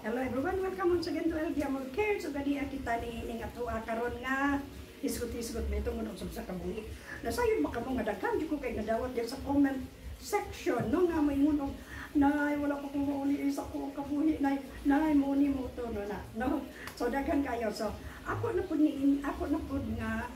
Hello everyone, welcome once again to LB Amor Care. So gani kita ni ining atoa karon nga hisgot-hisgot may tungod usab sa kabuhi. Nasayon ba kamo nga daghan jud ko kay nadawat diyan sa comment section, no, nga may og nay, wala pa ko mauli sa ko kabuhi, nay, nay, mo ni mo to, no, na, no. So daghan kayo. So ako na pud ni, ako na pud nga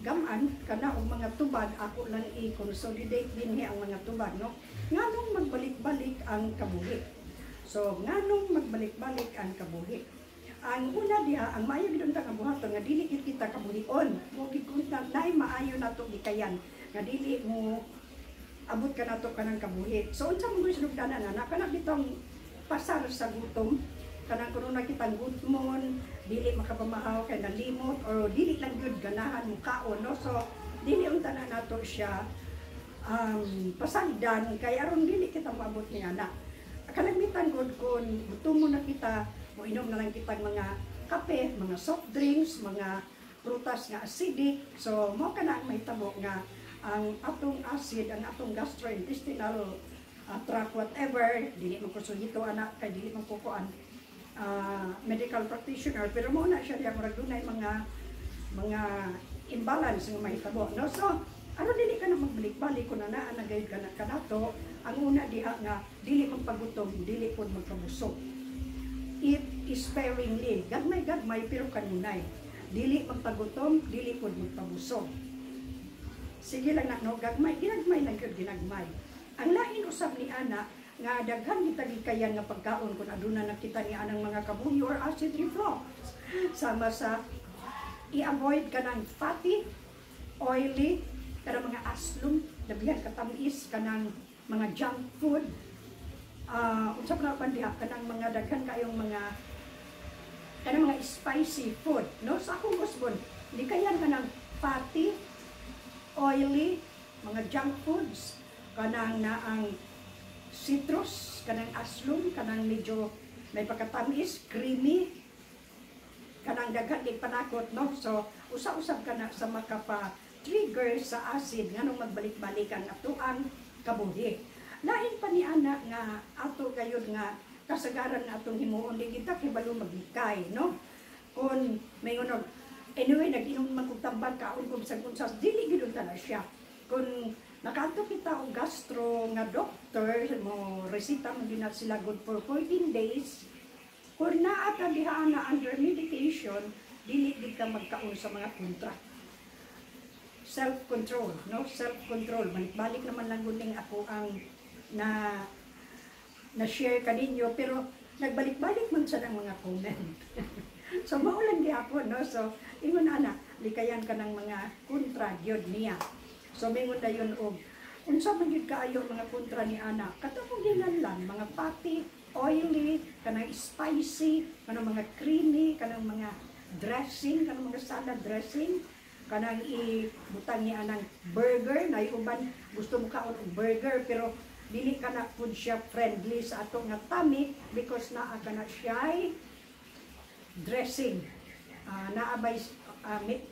gaman kana og mga tubag, ako lang i-consolidate dinhi ang mga tubag, no, nganong magbalik-balik ang kabuhi. So nganong magbalik-balik ang kabuhi? Ang una diha, ang maayo gid unta nga buhaton nga dili gid kita kabuhion mo gid kung naay maayo nato gikayan nga dili mo abot ka nato kanang kabuhi. So unsa man gud sinugdanan na kana bitong pasar sa gutom, kanang kuno na kitang gutmon, dili makapamahaw kay nalimot or dili lang gyud ganahan mo kaon, no. So dili unta na nato siya pasagdan kay aron dili kita moabot ni ana. Kalamitan gud kung gutom mo na kita, moinom na lang kitang mga kape, mga soft drinks, mga prutas nga acidic. So mao kana ang mahitabo nga ang atong acid, ang atong gastrointestinal tract, whatever, dili man ko sugito ana kay dili man ko kuan medical practitioner, pero mao na siya diya, murag dunay mga imbalance nga mahitabo, no. So aron dili ka na magbalik-balik kung naa na gayud ka na kanato, ang una diha nga dili magpagutom, dili pod magpabusog. Eat sparingly, gagmay gagmay pero kanunay. Dili magpagutom, dili pod magpabusog. Sige lang na, no, gagmay, ginagmay lang gyud, ginagmay. Ang lain usab ni ana nga daghan kita gikayan nga pagkaon kung aduna na kita ni anang mga kabuhi or acid reflux. Sama sa i-avoid kanang fatty, oily, kanang mga aslum, labihan katamis, kanang mga junk food, unsa pa na uban diha, kanang mga daghan kayong mga kanang mga spicy food, no. Sa akong usbon, likayan kanang fatty, oily, mga junk foods, kanang naang citrus, kanang aslum, kanang medyo may pagkatamis, creamy, kanang daghan kay panakot, no. So usa-usab kana sa makapa trigger sa acid nganong magbalik-balik ang atoang kabuhi. Lain pa ni ana nga ato gayud nga kasagaran nga atong himuon, di kita kibalo maglikay, no. Kung may unog, anyway, nag-inom man kog tambag, kaon kog bisag unsa, dili gid unta na siya. Kung nakaadto kita og gastro nga doctor, mo resita mo din na sila, good for 14 days. Kung naa ka diha na under medication, dili gid ka magkaon sa mga kontra. Self-control, no? Self-control. Balik-balik naman lang guning ako ang na na share kaninyo, pero nagbalik-balik man sa ng mga comment. So mao lang gihapon, no. So ingon ana, likayan ka ng mga kontra gyud niya. So mingon dayon og unsa man gyud kaayo mga kontra ni ana? Kato kong ginanlan, mga fatty, oily, kanang spicy, kanang mga creamy, kanang mga dressing, kanang mga salad dressing, kanang ibutang niya anang burger na uban gusto mo kaon og burger pero dili ka na pud siya friendly sa ato nga tummy because naa ka na siya dressing, naa bay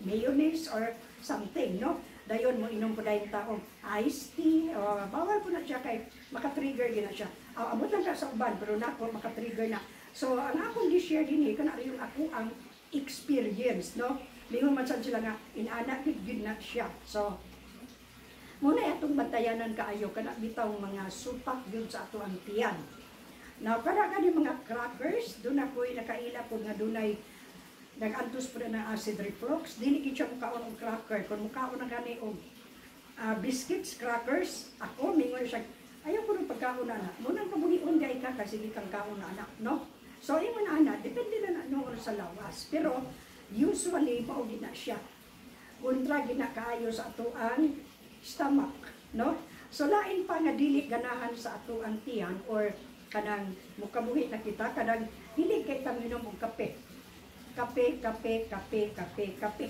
mayonnaise or something, no. Dayon mo inom po dayon taong iced tea, bawal po na siya kay maka-trigger din na siya. Abot lang ka sa uban pero nako maka-trigger na. So ang akong gi-share dinhi kana yung ako ang experience, no. Lingon man sad sila nga inana gid gid na siya. So muna atong bantayanan kaayo kana bitaw mga supak gyud sa ato ang tiyan. Now, kada kani mga crackers, doon ako'y nakaila po nga dunay nag-antos po na ng acid reflux. Dili gid siya mukaon og cracker. Kung mukaon na gani og biscuits, crackers, ako, mingon siya, "Ayaw ko ng pagkaon na, anak." Munang kabuhion gay ka kasi sige kang kaon na, anak, no? So, ingon na, anak, depende na na noon sa lawas. Pero, usually, mao gina siya. Kontra gina kaayo sa atoang stomach, no? So, lain pa nga dili ganahan sa atoang tiyan or kanang mukabuhi na kita, kanang hilig kay taminom og kape. Kape, kape, kape, kape, kape.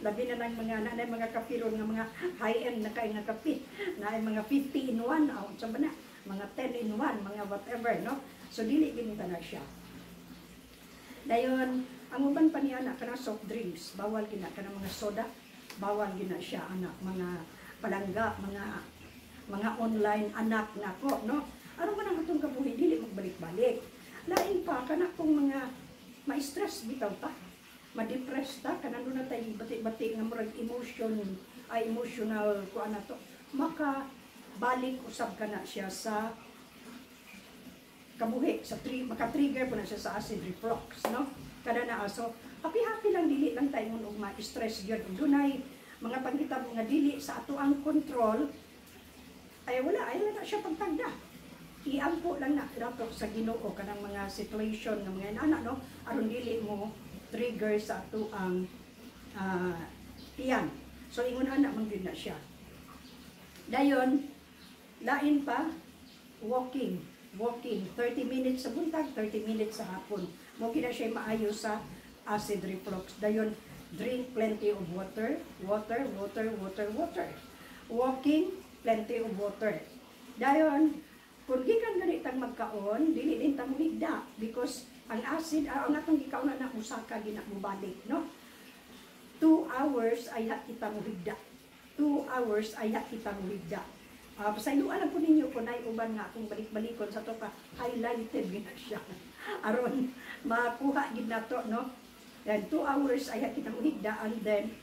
Labi na ng mga nanay mga kape ron nga mga high-end na kay nga kape. Na ay mga 50 in 1, oh, sa ba na? Mga 10 in 1, mga whatever, no? So dili gid na siya. Dayon, ang uban pa niya na kanang soft drinks, bawal gina kanang mga soda, bawal gina siya anak, mga palangga, mga online anak nako, no? Aron man ang atong kabuhi dili magbalik-balik. Kana kung mga ma-stress bitaw ta, ma-depress ta, kanang na tay bati-bati nga murag emotion ay emotional kuan na to, maka balik usab kana siya sa kabuhi sa maka-trigger po na siya sa acid reflux, no? Kada na, so happy happy lang, dili lang tayo og ma-stress gyud. Ug dunay mga panghitabo nga dili sa ato ang control, ay wala ay wala siya pagtagda, iampo lang na nato sa Ginoo kanang mga situation nga mga inana, no, aron dili mo trigger sa ato ang tiyan. So ingon ana man gyud na siya. Dayon, lain pa, walking. Walking 30 minutes sa buntag, 30 minutes sa hapon. Mo gina siya maayo sa acid reflux. Dayon, drink plenty of water, water, water, water, water. Walking, plenty of water. Dayon, kung gikan gani tang magkaon, dili din ta mohigda because ang acid, ang atong gikaon na usaka gina mobalik, no? 2 hours ay kita mohigda. 2 hours ay kita mohigda. Pasayloan lang po ninyo kung naay uban nga akong balik-balikon sa to pa highlighted gina siya. Aron makuha gid nato, no. Then 2 hours ay kita mohigda and then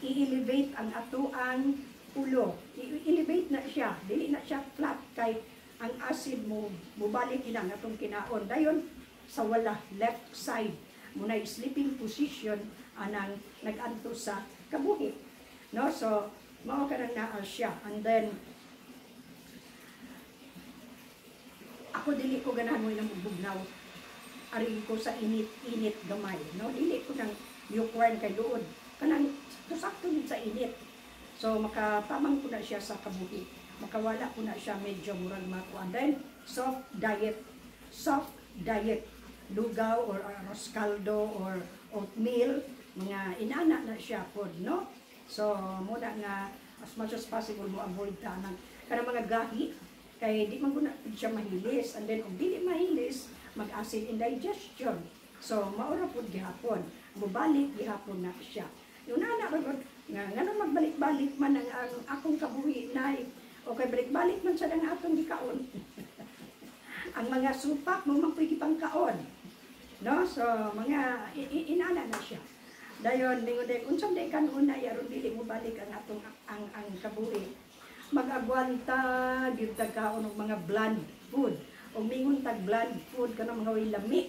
i-elevate ang atoang ulo. I-elevate na siya, dili na siya flat kay ang acid mo mubalik ina ang atong kinaon. Dayon sa wala left side muna sleeping position anang nag-anto sa kabuhi. No? So mao kanang naa siya. And then ako, dili ko ganahan mo ilang bugnaw. Ari ko sa init-init gamay, no? Dili ko nang lukewarm kay luod. Kanang sakto sa init. So makatamang ko na siya sa kabuhi. Makawala ko na siya medyo murag makuan. Then soft diet. Soft diet. Lugaw or arroz caldo or oatmeal, mga inana na siya pod, no? So muna nga as much as possible mo avoid ta ng kanang mga gahi kay di man guna siya mahilis, and then kung dili mahilis, mag-acid indigestion. So maura pud gihapon, mubalik gihapon na siya. Yung nana ra gud nga ngano magbalik-balik man ang akong kabuhi, nay? Okay, balik-balik man sa ang atong gikaon, ang mga supak mo man pwede pang kaon, no? So mga inana na siya. Dayon ningon day unsang day kanon na aron dili mo balik ang atong ang kabuhi? Mag-agwanta gyud tag kaon og mga bland food. Og mingon tag bland food, kanang mga way lami,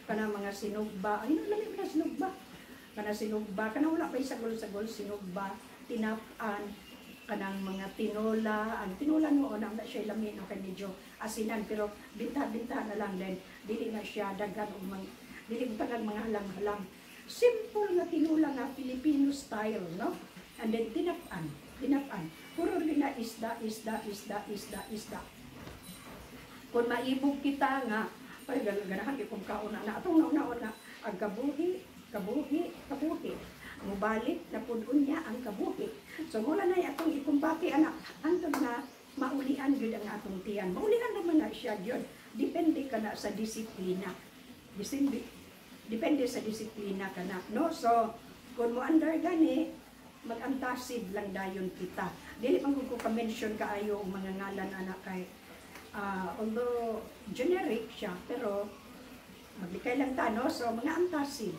kanang mga sinugba. Ay no, lami man sinugba. Kanang sinugba, kanang wala pay sagol-sagol, sinugba, tinap-an, kanang mga tinola. Ang tinola noon ang na siya lami, no, kay medyo asinan, pero binta-binta na lang din, dili na siya daghan og mga, dili mo mga halang-halang. Simple nga tinola nga Filipino style, no? And then tinap-an, tinap-an. Puro rin na isda, isda, isda, isda, isda. Kung maibog kita nga, ay ganahan kung kaon na atong nauna na ang kabuhi, kabuhi, kabuhi. Mubalik na pud unya ang kabuhi. So mula na atong ikumbati anak, hantod na maulian gyud ang atong tiyan. Maulian naman na siya gyud. Depende ka na sa disiplina. Depende, depende sa disiplina ka na, no? So kung mo under gani, mag-antacid lang dayon kita. Dili man ko ka-mention kaayo og mga ngalan anak kay although generic siya, pero maglikay lang ta, no? So mga antacid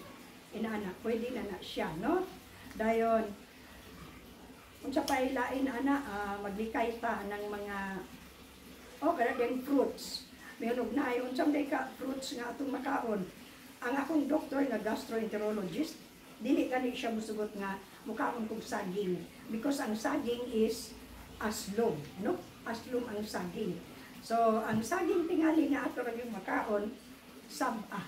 inaana, pwede na na siya, no? Dayon, unsa pa ilain ana, maglikay ta ng mga oh kada din fruits. Mayon og naay unsang day ka fruits nga atong makaon. Ang akong doktor nga gastroenterologist, dili gani siya musugot nga mukaon kog saging because ang saging is aslom, no? Aslom ang saging. So ang saging tingali nga ato ra yung makaon, sab-a.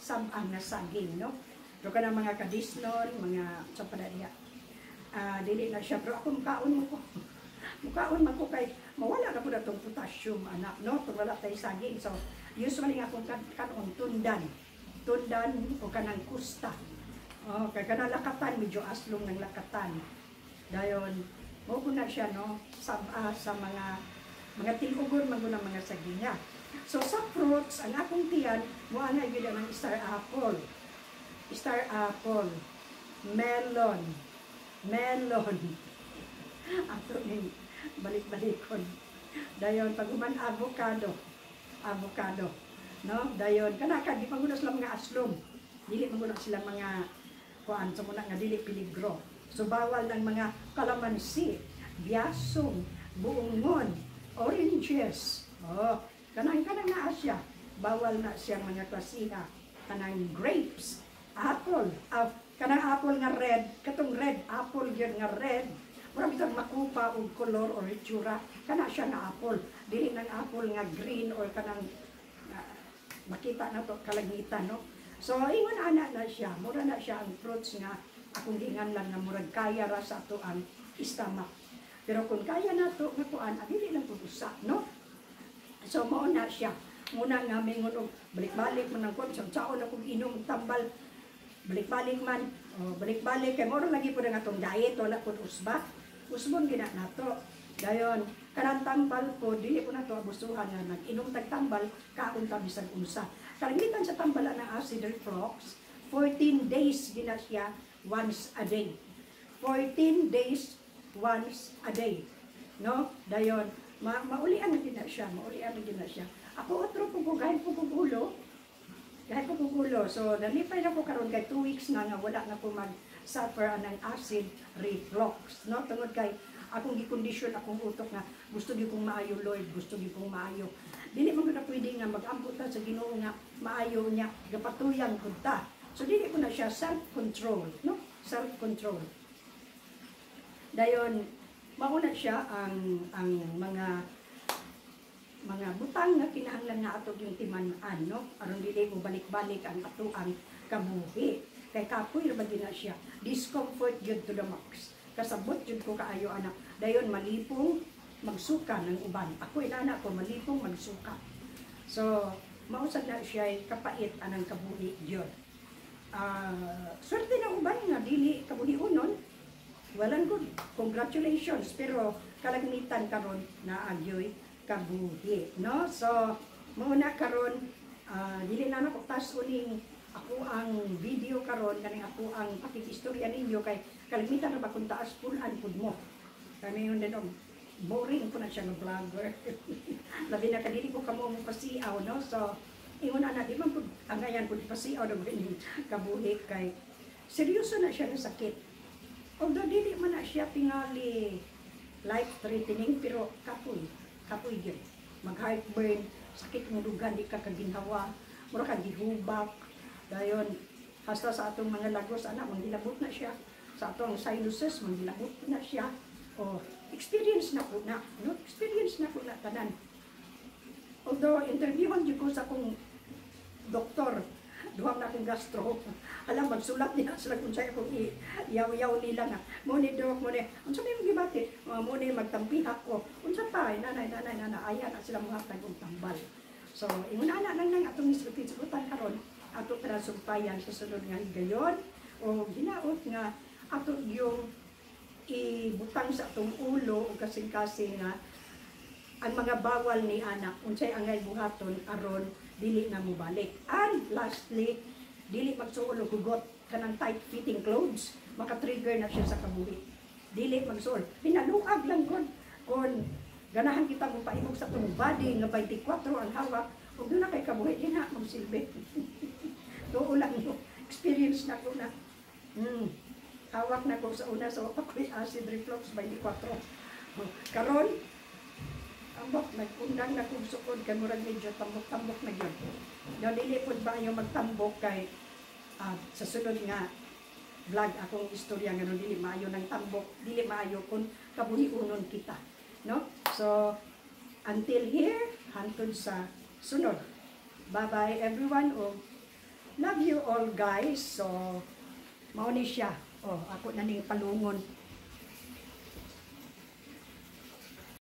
Sab-a nga saging, no? So kanang mga kadisnon, mga sa padadiya. Dili na siya, pero ako mukaon mo ko. Mukaon man ko kay mawala na po na tong potassium anak, no? Kung wala tay saging. So usually nga akong kanon tundan. Tundan o kanang kusta. Oh, kay kanang lakatan, medyo aslong ng lakatan. Dayon mo ko na siya, no, sab-a sa mga tilugon man gud ang mga saginga. So sa fruits, ang akong tiyan mo ana gyud ang star apple. Star apple, melon, melon. Ato ning balik-balikon. Dayon pag human, avocado, avocado. No, dayon kana ka di man sila mga aslom. Dili man sila mga kuan, so muna nga dili peligro. So bawal ng mga kalamansi, biasong, buongon, oranges. Oh, kanang kanang naa siya. Bawal na siyang mga klasiha. Kanang grapes, apple, ah, kanang apple nga red, katong red apple gyud nga red. Mura bitang makupa og color or itsura, kana siya nga apple. Dili nang apple nga green or kanang makita na to kalangitan, no? So ingon ana na siya, mura na siya ang fruits nga akong giinganlan nga murag kaya ra sa ato ang stomach. Pero kung kaya na to nga kuan, ah, dili lang pud usa, no? So mao na siya. Muna nga mingon og balik-balik man ang kuan, saon akong inom tambal, balik-balik man, oh, balik-balik kay mao ra lagi pud ang atong diet, wala pud usba. Usbon gina nato. Dayon, kanang tambal po, dili po nato abusuhan nga nag-inom tag tambal, kaon ta bisag unsa. Kalimitan sa tambal ng acid reflux, 14 days gina siya once a day. 14 days once a day. No? Dayon, maulian na gina siya, maulian na gina siya. Ako otro po ko, gahin po ko ulo, gahin po ko ulo. So, nalipay na ko karon kay 2 weeks na nga wala na ko mag-suffer anang acid reflux. No? Tungod kay akong gikondisyon akong utok nga gusto gyud kong maayo, Lord, gusto gyud kong maayo. Dili man gud na pwede nga mag-ampo ta sa Ginoo nga maayo niya, gapatuyan pud ta. So dili ko na siya self-control, no? Self-control. Dayon, mauna siya ang mga butang nga kinahanglan nga ato yung timan-an, no? Aron dili mo balik-balik ang ato ang kabuhi. Kay kapoy ra ba gyud na siya. Discomfort gyud to the max. Kasabot gyud ko kaayo anak. Dayon malipong magsuka ng uban. Ako inana ko malipong magsuka. So, mausad na siya kapait anang kabuhi gyud. Swerte ng uban nga dili kabuhi unon. Well and good. Congratulations. Pero kalagmitan karon na agyoy kabuhi, no? So, mauna karon, dili na nako tas uning ako ang video karon, kaning ako ang pakikistorya ninyo kay kalagmitan ra ba kung taas pulan pud mo. Kami yun din og boring po na siya nga vlogger. Labi na kadili ko kamo mo pasiaw, no? So, ingon ana, di man pud angayan pud pasiaw na ining kabuhi kay seryoso na siya nga sakit. Although dili man na siya tingali life threatening, pero kapoy, kapoy gyud. Mag heartburn, sakit mo dugan, di ka kaginhawa, mura ka gihubak. Dayon hasta sa atong mga lagos ana manghilabot na siya. Sa atong sinuses manghilabot na siya. O experience na ko na, no? Experience na ko na tanan. Although interviewon jud ko sa akong doktor, duha na akong gastro. Alam, magsulat niya sila kung sa'yo kung yaw-yaw nila nga. Mo ni dok, mo ni, unsa may gibati? Mo ni magtampihak ko. Unsa pa, nanay, nanay, nanay, ayan na sila mga og tambal. So, ingon ana lang nang atong isgutan karon, ato tara sumpayan sa sunod nga higayon o hinaot nga ato yung ibutang sa atong ulo o kasing-kasing nga ang mga bawal ni anak unsay angay buhaton aron dili na mobalik. And lastly, dili magsuol og hugot, kanang tight fitting clothes, maka-trigger na siya sa kabuhi. Dili magsuol. Pinaluag lang gud kung ganahan kita mo paimog sa atong body nga 24 ang hawak ug doon na kay kabuhi di na magsilbi. Tuo lang no. Experience na ko na. Hawak na ko sa una sa pa ko'y acid reflux 24. Karon tambok, nagundang na kong sukod kay murag medyo tambok-tambok na gyud. No, dili pud ba yung magtambok kay sa sunod nga vlog akong istorya nga no, dili maayo ng tambok, dili maayo kung kabuhi-unon kita, no? So until here, hantod sa sunod. Bye-bye everyone. Oh, love you all guys. So mao ni siya. Oh, ako na ning palungon.